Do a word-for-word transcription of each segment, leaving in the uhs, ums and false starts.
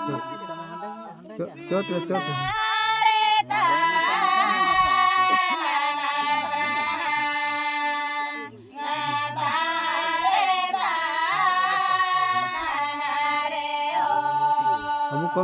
ᱪᱚ-, ᱪᱚᱴ ᱨᱮ, ᱪᱚᱴ ᱨᱮ᱾ ᱟᱵᱚ ᱠᱚ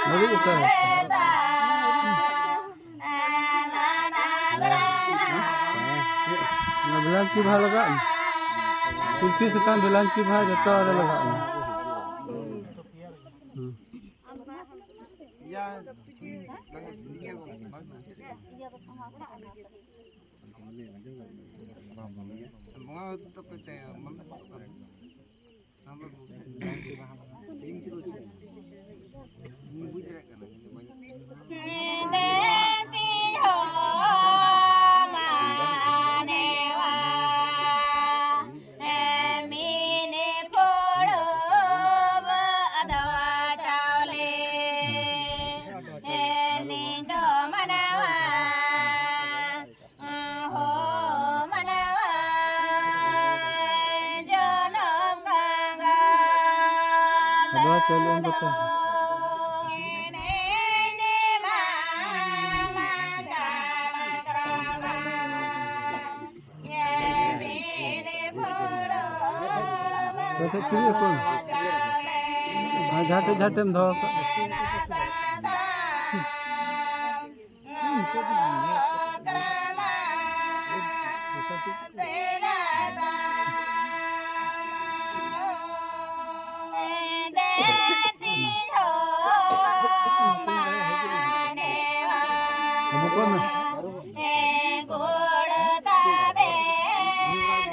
ᱵᱟᱹᱱᱩᱜ ᱩᱛᱟᱹᱨ᱾ ᱚᱱᱟ ᱵᱮᱞᱟᱱᱪᱤ ᱵᱟᱦᱟ ᱞᱟᱜᱟᱜᱼᱟ᱾ ᱛᱩᱞᱥᱤ ᱥᱟᱠᱟᱢ, ᱵᱮᱞᱟᱱᱪᱤ ᱵᱟᱦᱟ ᱡᱚᱛᱚ ᱨᱮ ᱞᱟᱜᱟᱜᱼᱟ᱾ ᱦᱩᱸ᱾ ᱵᱚᱸᱜᱟ ᱛᱟᱯᱮ ᱛᱮ, ᱢᱟᱱᱮ, ᱟᱫᱚ ᱪᱚᱞᱚᱱ ᱫᱚ ᱛᱚ᱾ ᱟᱪᱪᱷᱟ, ᱴᱷᱤᱠ ᱜᱮᱭᱟ, ᱠᱚ᱾ ᱟᱨ ᱡᱟᱦᱟᱸ ᱴᱷᱮᱡ, ᱡᱟᱦᱟᱸ ᱴᱷᱮᱡ ᱮᱢ ᱫᱚᱦᱚ ᱠᱟᱜ᱾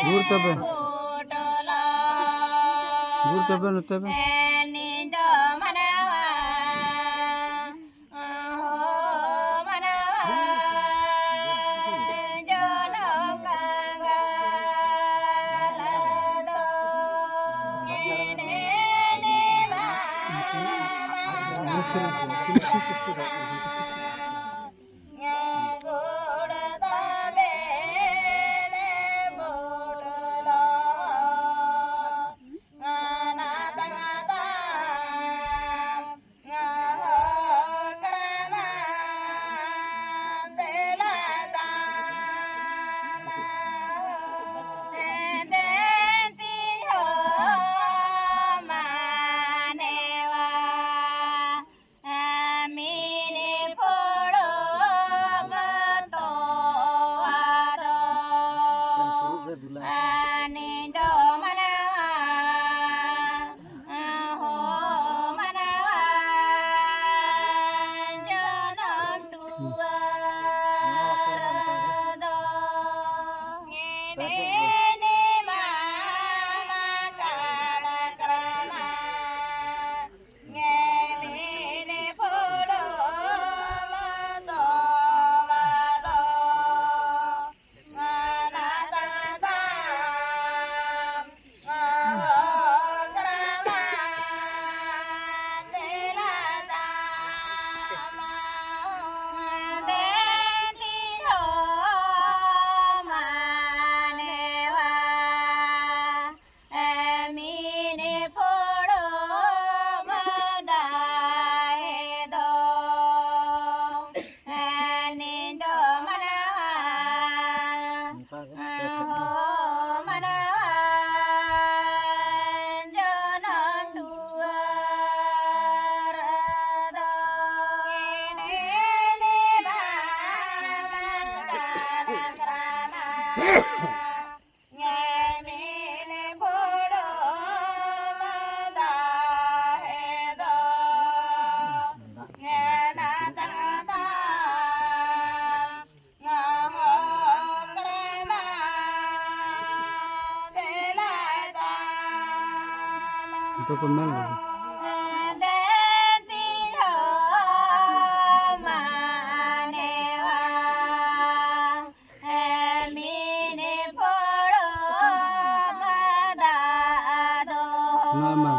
ᱜᱩᱲ ᱛᱚᱵᱮ᱾ ᱜᱩᱲ ᱛᱚᱵᱮ ᱱᱚᱛᱮ ᱵᱮ᱾ ᱢᱟᱱᱣᱟ ᱡᱚᱱᱚᱢ ᱫᱩᱣᱟᱹᱨ ᱫᱚ ᱱᱮᱞᱮ ᱵᱟᱝ ᱠᱟᱱᱟ ᱠᱨᱟᱢᱟ᱾ ᱧᱮᱢᱤᱱ ᱯᱷᱩᱲᱩᱜ ᱫᱟᱦᱮ ᱫᱚ ᱧᱮᱞ ᱠᱟᱛᱟ᱾ ᱡᱚᱛᱚ ᱠᱚ ᱢᱮᱱ ᱞᱮᱫᱟ᱾ ᱱᱚᱣᱟ ᱢᱟ᱾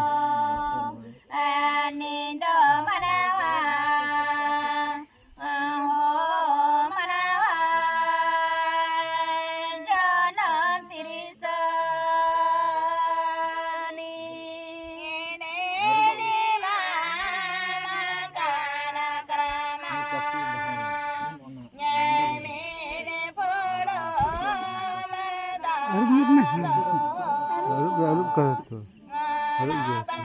ᱟᱦᱳ ᱢᱟᱱᱣᱟ ᱡᱚᱱᱚᱢ ᱛᱤᱨᱤᱥᱟᱹᱱᱤ᱾ ᱱᱮᱰᱮ ᱢᱟ ᱢᱟᱠᱟᱱ ᱠᱨᱟᱢᱟ᱾ ᱧᱮᱢᱤᱱ ᱯᱷᱩᱲᱩᱜ ᱟᱹᱨᱩᱵ ᱧᱚᱜ ᱢᱮ᱾ ᱫᱟᱜ ᱟᱹᱨᱩᱵ, ᱟᱹᱨᱩᱵ ᱠᱟᱫᱟ ᱛᱚ᱾ ᱟᱹᱨᱩᱵ ᱜᱮᱭᱟ ᱛᱚ᱾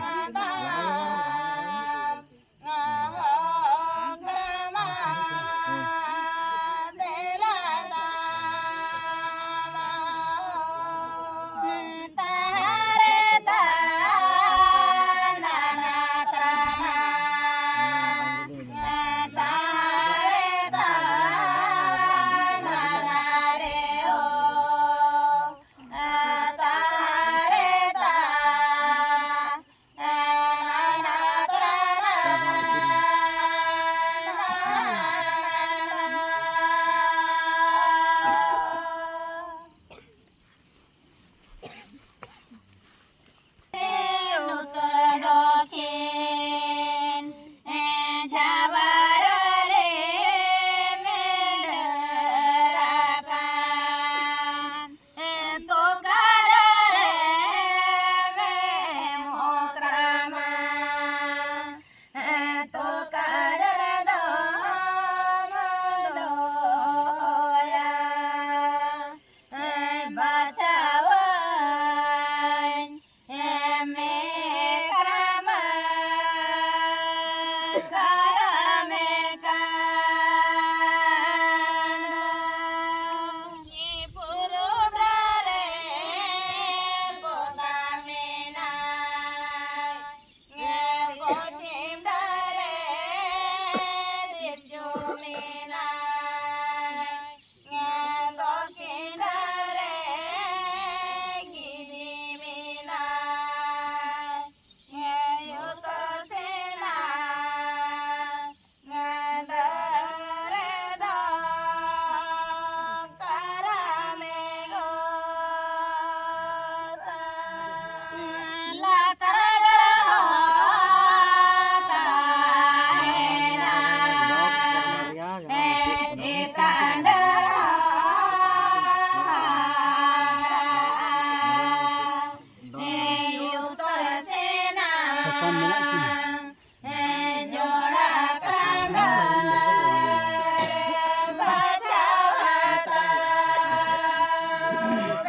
ᱠᱚᱢ ᱢᱮᱱᱟᱜ ᱠᱤᱱᱟ᱾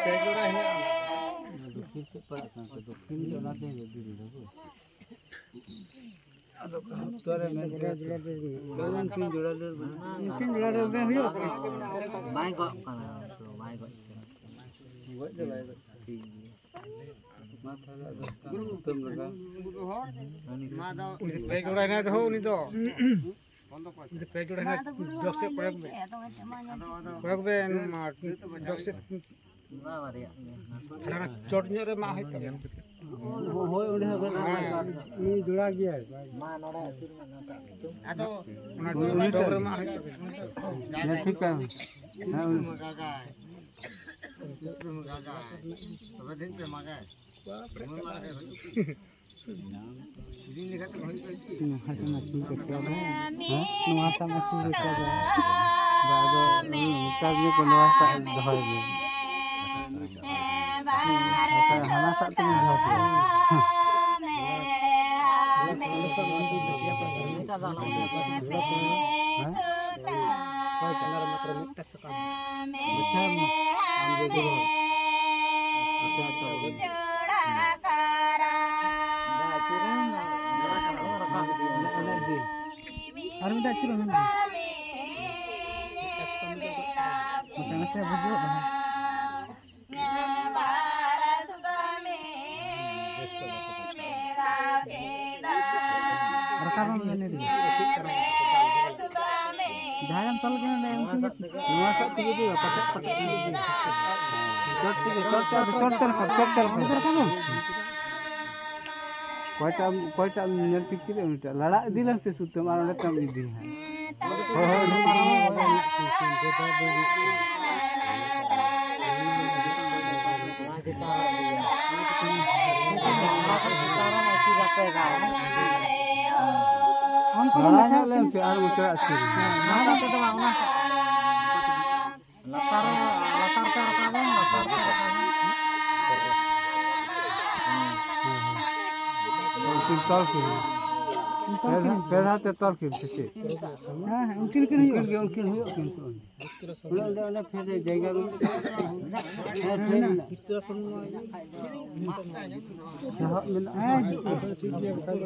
ᱯᱮ ᱡᱚᱲᱟ ᱦᱮᱱᱟᱜᱼᱟ᱾ ᱫᱚᱠᱠᱷᱤᱱ ᱥᱮᱫ ᱯᱟᱲᱟᱜ ᱠᱟᱱᱟ ᱛᱚ, ᱫᱚᱠᱠᱷᱤᱱ ᱫᱚ ᱚᱱᱟᱛᱮ ᱦᱤᱡᱩᱜ ᱫᱚ᱾ ᱟᱫᱚ ᱦᱚᱯᱛᱟ ᱨᱮ ᱢᱮᱱ ᱠᱮᱫᱟ ᱛᱚ᱾ ᱵᱟᱝ, ᱩᱱᱠᱤᱱ ᱡᱚᱲᱟ ᱫᱚ ᱩᱱᱠᱤᱱ ᱡᱚᱲᱟ ᱫᱚ ᱵᱟᱝ ᱦᱩᱭᱩᱜ ᱠᱟᱱᱟ᱾ ᱵᱟᱭ ᱜᱚᱜ ᱠᱟᱱᱟ, ᱛᱚ ᱵᱟᱭ ᱜᱚᱡ ᱠᱟᱱᱟ᱾ ᱜᱚᱡ ᱫᱚ ᱵᱟᱭ ᱜᱚᱡ ᱠᱟᱱᱟ᱾ ᱴᱷᱤᱠ ᱜᱮᱭᱟ᱾ ᱢᱟ ᱛᱟᱦᱞᱮ ᱟᱫᱚ ᱠᱩᱴᱟᱹᱢ ᱞᱮᱠᱟ᱾ ᱩᱱᱤ ᱯᱮ ᱡᱚᱲᱟ ᱦᱮᱱᱟᱭ ᱫᱚᱦᱚ, ᱩᱱᱤ ᱫᱚ᱾ ᱩᱱᱤ ᱯᱮ ᱡᱚᱲᱟ ᱦᱮᱱᱟᱭ, ᱡᱚᱜ ᱥᱮᱫ ᱠᱚᱭᱚᱜ ᱵᱮ᱾ ᱠᱚᱭᱚᱜ ᱵᱮ, ᱢᱟ, ᱡᱚᱜ ᱥᱮᱫ᱾ ᱦᱟᱱᱟ ᱪᱚᱴ ᱧᱚᱜ ᱨᱮ ᱢᱟᱜ ᱦᱩᱭᱩᱜ ᱛᱟᱵᱮᱱᱟ᱾ ᱦᱳᱭ, ᱚᱸᱰᱮ ᱦᱚᱸ ᱦᱮᱸ᱾ ᱩᱱᱤ ᱡᱚᱲᱟ ᱜᱮᱭᱟᱭ᱾ ᱟᱫᱚ ᱚᱱᱟ ᱩᱱᱤ ᱰᱚᱜᱽ ᱨᱮ ᱢᱟᱜ ᱦᱩᱭᱩᱜ ᱛᱟᱵᱮᱱᱟ᱾ ᱧᱮᱞ ᱴᱷᱤᱠ ᱠᱟᱜ ᱢᱮ᱾ ᱦᱮᱸ, ᱩᱱᱤ ᱛᱚᱵᱮ ᱫᱤᱱ ᱯᱮ ᱢᱟᱜᱟ᱾ ᱱᱚᱣᱟ ᱥᱟᱢᱟᱡᱽ ᱪᱮᱫ ᱞᱮᱠᱟ ᱫᱚ? ᱦᱮᱸ? ᱱᱚᱣᱟ ᱥᱟᱢᱟᱡᱽ ᱪᱮᱫ ᱞᱮᱠᱟ ᱫᱚ? ᱵᱟ, ᱟᱫᱚ ᱱᱮᱛᱟᱨ ᱜᱮ ᱠᱚ ᱱᱚᱣᱟ ᱥᱟᱜ ᱫᱚᱦᱚᱭ ᱢᱮ᱾ ᱦᱟᱱᱟ ᱥᱟᱜ ᱛᱮᱜᱮ ᱫᱚᱦᱚ ᱠᱮᱭᱟ᱾ ᱦᱮᱸ? ᱦᱳᱭ, ᱠᱟᱱᱟ ᱨᱮ ᱢᱟᱛᱨᱚ ᱢᱤᱫᱴᱟᱝ ᱥᱟᱠᱟᱢ᱾ ᱟᱪᱪᱷᱟ, ᱟᱢ ᱜᱮ ᱫᱩᱲᱩᱵ᱾ ᱟᱪᱪᱷᱟ, ᱟᱪᱪᱷᱟ, ᱵᱚᱞᱮ᱾ ᱟᱨ ᱢᱤᱫ ᱫᱷᱟᱣ ᱟᱹᱪᱩᱨᱚᱜ ᱢᱮ᱾ ᱱᱟᱥᱮ ᱱᱟᱥᱮ ᱵᱩᱡᱷᱟᱹᱜ ᱠᱟᱱᱟ᱾ ᱨᱟᱠᱟᱵ ᱢᱮ ᱱᱤᱛ᱾ ᱡᱟᱦᱟᱸᱭᱮᱢ ᱛᱚᱞ ᱠᱟᱱᱟ, ᱚᱸᱰᱮ ᱩᱱᱠᱩ ᱜᱮ᱾ ᱱᱚᱣᱟ ᱥᱟᱵ ᱛᱮᱜᱮ ᱤᱫᱤ ᱢᱮ, ᱯᱟᱥᱮᱡ, ᱯᱟᱥᱮᱡ ᱛᱮᱜᱮ ᱤᱫᱤ ᱢᱮ᱾ ᱪᱚᱴ ᱛᱮᱜᱮ, ᱪᱚᱴ ᱛᱮ, ᱪᱚᱴ ᱛᱮ ᱨᱟᱠᱟᱵ, ᱪᱚᱴ ᱛᱮ ᱨᱟᱠᱟᱵ᱾ ᱚᱠᱚᱭᱴᱟᱜ, ᱚᱠᱚᱭᱴᱟᱜ ᱮᱢ ᱧᱮᱞ ᱴᱷᱤᱠ ᱠᱮᱫᱟ ᱩᱱᱤᱴᱟᱜ᱾ ᱞᱟᱲᱟ ᱤᱫᱤ ᱞᱮᱢ ᱥᱮ ᱥᱩᱛᱟᱹᱢ, ᱟᱨ ᱚᱸᱰᱮ ᱛᱮᱢ ᱤᱫᱤᱭᱟ ᱦᱟᱸᱜ᱾ ᱦᱳᱭ, ᱦᱳᱭ, ᱦᱳᱭ᱾ ᱟᱢ ᱠᱚᱫᱚ ᱞᱟᱲᱟ ᱢᱟᱪᱷᱟ ᱧᱚᱜ ᱞᱮᱢ ᱥᱮ ᱟᱨ ᱢᱚᱪᱟ ᱟᱹᱪᱩᱨ ᱢᱮ᱾ ᱞᱟᱛᱟᱨ ᱨᱮ, ᱞᱟᱛᱟᱨ ᱛᱮ ᱨᱟᱠᱟᱵ ᱟᱢ, ᱞᱟᱛᱟᱨ ᱛᱮ ᱨᱟᱠᱟᱵ ᱟᱢ᱾ ᱦᱳᱭ, ᱦᱳᱭ᱾ ᱠᱤᱱ ᱛᱚᱞ ᱠᱤᱱ᱾ ᱯᱮ ᱫᱷᱟᱣ, ᱯᱮ ᱫᱷᱟᱣ ᱛᱮ ᱛᱚᱞ ᱠᱤᱱ ᱥᱮ ᱪᱮᱫ? ᱦᱮᱸ, ᱦᱮᱸ, ᱩᱱᱠᱤᱱ ᱠᱤᱱ ᱦᱩᱭᱩᱜᱼᱟ᱾ ᱩᱱᱠᱤᱱ ᱜᱮ, ᱩᱱᱠᱤᱱ ᱦᱩᱭᱩᱜ ᱠᱤᱱ᱾ ᱚᱱᱮ ᱚᱸᱰᱮ, ᱚᱸᱰᱮ ᱯᱷᱮᱰ ᱨᱮ ᱡᱟᱭᱜᱟ ᱵᱟᱹᱱᱩᱜ ᱛᱟᱠᱚᱣᱟ᱾ ᱦᱮᱸ, ᱯᱷᱮᱰ ᱢᱮᱱᱟᱜᱼᱟ᱾ ᱥᱟᱦᱟᱵ ᱢᱮᱱᱟᱜᱼᱟ᱾ ᱦᱮᱸ, ᱦᱤᱡᱩᱜ ᱠᱟᱱᱟ᱾ ᱴᱷᱤᱠ ᱜᱮᱭᱟ, ᱵᱟᱠᱷᱟᱱ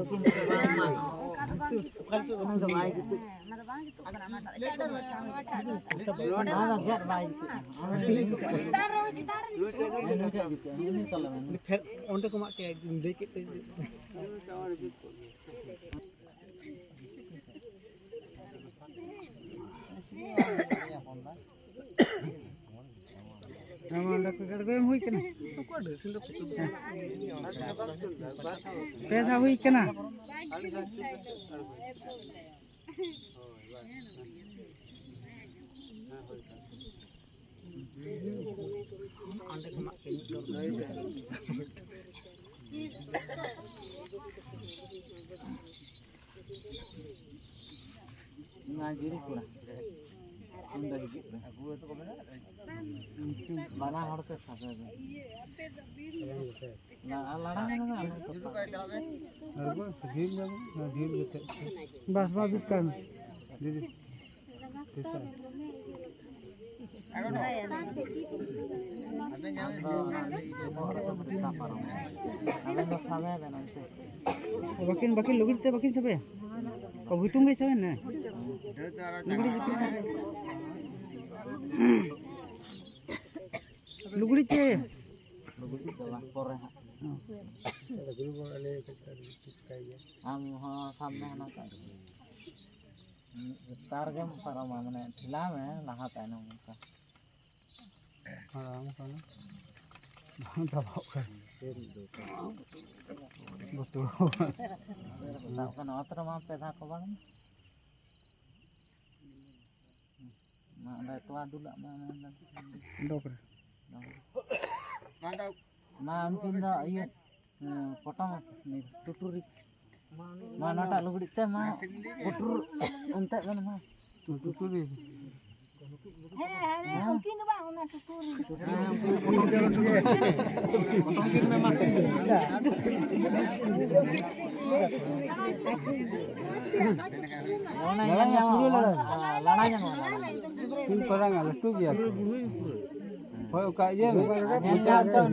ᱫᱚ ᱚᱱᱟ ᱫᱚ ᱵᱟᱭ ᱡᱩᱛᱩᱜ ᱠᱟᱱᱟ, ᱚᱱᱟ ᱫᱚ ᱮᱴᱟᱜ ᱨᱮ ᱵᱟᱭ ᱡᱩᱛᱩᱜ ᱠᱟᱱᱟ᱾ ᱚᱸᱰᱮ ᱠᱚ ᱢᱟᱜ ᱠᱮᱫ, ᱞᱟᱹᱭ ᱠᱮᱫ ᱛᱮ᱾ ᱦᱮᱸ, ᱚᱸᱰᱮ ᱠᱚ ᱜᱟᱲᱜᱚ ᱮᱢ ᱦᱩᱭ ᱠᱟᱱᱟ᱾ ᱯᱮ ᱫᱷᱟᱣ ᱦᱩᱭ ᱠᱟᱱᱟ᱾ ᱱᱚᱣᱟ ᱡᱩᱨᱤ ᱠᱚᱲᱟ᱾ ᱟᱢ ᱫᱚ ᱦᱤᱡᱩᱜ ᱢᱮ᱾ ᱵᱟᱱᱟ ᱦᱚᱲ ᱛᱮ ᱥᱟᱵᱮ ᱵᱮᱱ᱾ ᱞᱟ-, ᱞᱟᱲᱟ ᱢᱮ ᱱᱚᱣᱟ, ᱟᱞᱚᱢ ᱛᱚᱯᱟᱜ᱾ ᱟᱨ ᱵᱟᱥ, ᱰᱷᱤᱞ ᱫᱚ, ᱰᱷᱤᱞ ᱜᱮ ᱛᱮ᱾ ᱵᱟᱥ, ᱵᱟᱥ, ᱫᱩᱠ ᱠᱟᱱ᱾ ᱫᱤᱫᱤ, ᱛᱤᱥ ᱟᱢ ᱫᱚ ᱚᱱᱟ ᱤᱭᱟᱹ ᱵᱚᱦᱚᱜ ᱨᱮᱫᱚ ᱵᱮᱱ ᱥᱟᱵ ᱯᱟᱨᱚᱢ᱾ ᱟᱵᱮᱱ ᱫᱚ ᱥᱟᱵᱮ ᱵᱮᱱ ᱚᱱᱛᱮ᱾ ᱵᱟᱹᱠᱤᱱ, ᱵᱟᱹᱠᱤᱱ ᱞᱩᱜᱽᱲᱤ ᱛᱮ ᱵᱟᱹᱠᱤᱱ ᱥᱟᱵᱮ? ᱚ, ᱵᱷᱩᱛᱩᱢ ᱜᱮ ᱥᱟᱵᱮ ᱱᱮ᱾ ᱞᱩᱜᱽᱲᱤ ᱵᱷᱩᱛᱩᱢ᱾ ᱞᱩᱜᱽᱲᱤ ᱛᱮ᱾ ᱞᱩᱜᱽᱲᱤ ᱛᱮ ᱵᱟᱝ, ᱯᱚᱨᱮ ᱦᱟᱸᱜ᱾ ᱟᱢ ᱦᱚᱸ ᱥᱟᱵ ᱢᱮ ᱦᱟᱱᱟᱴᱟᱜ᱾ ᱛᱟᱨ ᱜᱮᱢ ᱯᱟᱨᱚᱢᱟ, ᱢᱟᱱᱮ ᱴᱷᱮᱞᱟᱣ ᱢᱮ ᱞᱟᱦᱟ ᱛᱟᱭᱱᱚᱢ ᱚᱱᱠᱟ᱾ ᱦᱟᱲᱟᱢ ᱠᱟᱱᱟ᱾ ᱵᱟᱝ ᱪᱟᱵᱟᱜ ᱠᱟᱱᱟ᱾ ᱵᱚᱛᱚᱨ᱾ ᱥᱟᱵ ᱠᱟᱱᱟ, ᱚᱛ ᱨᱮᱢᱟ ᱯᱮ ᱫᱷᱟᱣ ᱠᱚ ᱵᱟᱝ᱾ ᱢᱟ ᱚᱸᱰᱮ ᱛᱚᱣᱟ ᱫᱩᱞᱟᱜ ᱢᱮ, ᱚᱱᱟ ᱰᱚᱜᱽ ᱨᱮ᱾ ᱢᱟ ᱩᱱᱠᱤᱱ ᱫᱚ ᱤᱭᱟᱹ, ᱦᱮᱸ, ᱯᱚᱴᱚᱢ ᱴᱩᱴᱩᱨᱤ᱾ ᱢᱟ ᱱᱚᱣᱟᱴᱟᱜ ᱞᱩᱜᱽᱲᱤᱡ ᱛᱮ ᱢᱟ ᱯᱩᱴᱩᱨ ᱚᱱᱛᱮ ᱵᱮᱱ ᱢᱟ᱾ ᱴᱩᱴᱩᱨᱤ᱾ ᱦᱮᱸ, ᱦᱮᱸ, ᱩᱱᱠᱤᱱ ᱫᱚ ᱵᱟᱝ, ᱚᱱᱟ ᱴᱩᱴᱩᱨᱤ᱾ ᱞᱟᱲᱟ ᱧᱟᱢᱚᱜᱼᱟ, ᱞᱟᱲᱟ ᱧᱟᱢᱚᱜᱼᱟ᱾ ᱛᱤᱱ ᱯᱟᱨᱟᱝ ᱞᱟᱹᱴᱩ ᱜᱮᱭᱟ ᱛᱚ᱾ ᱦᱳᱭ, ᱚᱱᱠᱟ ᱤᱭᱟᱹ ᱢᱮ᱾ ᱧᱮᱞ ᱧᱚᱜ ᱦᱚᱪᱚ ᱢᱮ,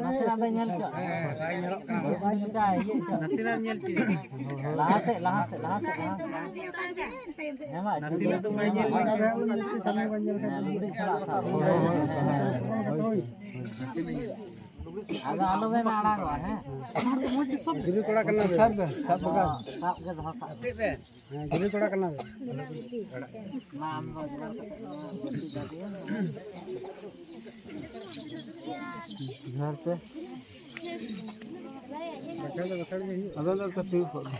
ᱱᱟᱥᱮ ᱱᱟᱥᱮ ᱧᱮᱞ ᱦᱚᱪᱚ᱾ ᱚᱱᱠᱟ ᱤᱭᱟᱹ ᱦᱚᱪᱚ᱾ ᱱᱟᱥᱮᱱᱟᱜ ᱧᱮᱞ ᱪᱮᱫ᱾ ᱞᱟᱦᱟ ᱥᱮᱫ, ᱞᱟᱦᱟ ᱥᱮᱫ, ᱞᱟᱦᱟ ᱥᱮᱫ, ᱞᱟᱦᱟ ᱥᱮᱫ᱾ ᱦᱮᱸ, ᱢᱟ, ᱱᱟᱥᱮᱱᱟᱜ ᱫᱚ ᱵᱟᱭ ᱧᱮᱞ ᱠᱟᱱᱟ᱾ ᱦᱮᱸ, ᱢᱤᱫ ᱫᱤᱱ ᱥᱟᱞᱟᱜ ᱥᱟᱵ᱾ ᱦᱳᱭ, ᱦᱳᱭ, ᱦᱳᱭ᱾ ᱟᱫᱚ ᱟᱞᱚ ᱵᱮᱱ ᱟᱲᱟᱜᱚᱜᱼᱟ, ᱦᱮᱸ? ᱡᱩᱨᱤ ᱠᱚᱲᱟ ᱠᱟᱱᱟ ᱵᱮᱱ᱾ ᱥᱟᱵ ᱵᱮᱱ, ᱥᱟᱵ ᱵᱮᱱ᱾ ᱥᱟᱵ ᱜᱮ ᱫᱚᱦᱚ ᱠᱟᱜ ᱵᱮᱱ᱾ ᱦᱮᱸ, ᱡᱩᱨᱤ ᱠᱚᱲᱟ ᱠᱟᱱᱟ ᱵᱮᱱ᱾ ᱢᱟ, ᱟᱢ ᱫᱚ ᱡᱚᱦᱟᱨ ᱠᱟᱛᱮ ᱫᱚ ᱵᱟᱹᱲᱛᱤ ᱫᱟᱲᱮᱭᱟᱜᱼᱟ᱾ ᱡᱚᱦᱟᱨ ᱯᱮ᱾ ᱟᱵᱮᱱ ᱫᱚ ᱠᱟᱹᱴᱤᱡ ᱠᱚᱜ ᱵᱮᱱ᱾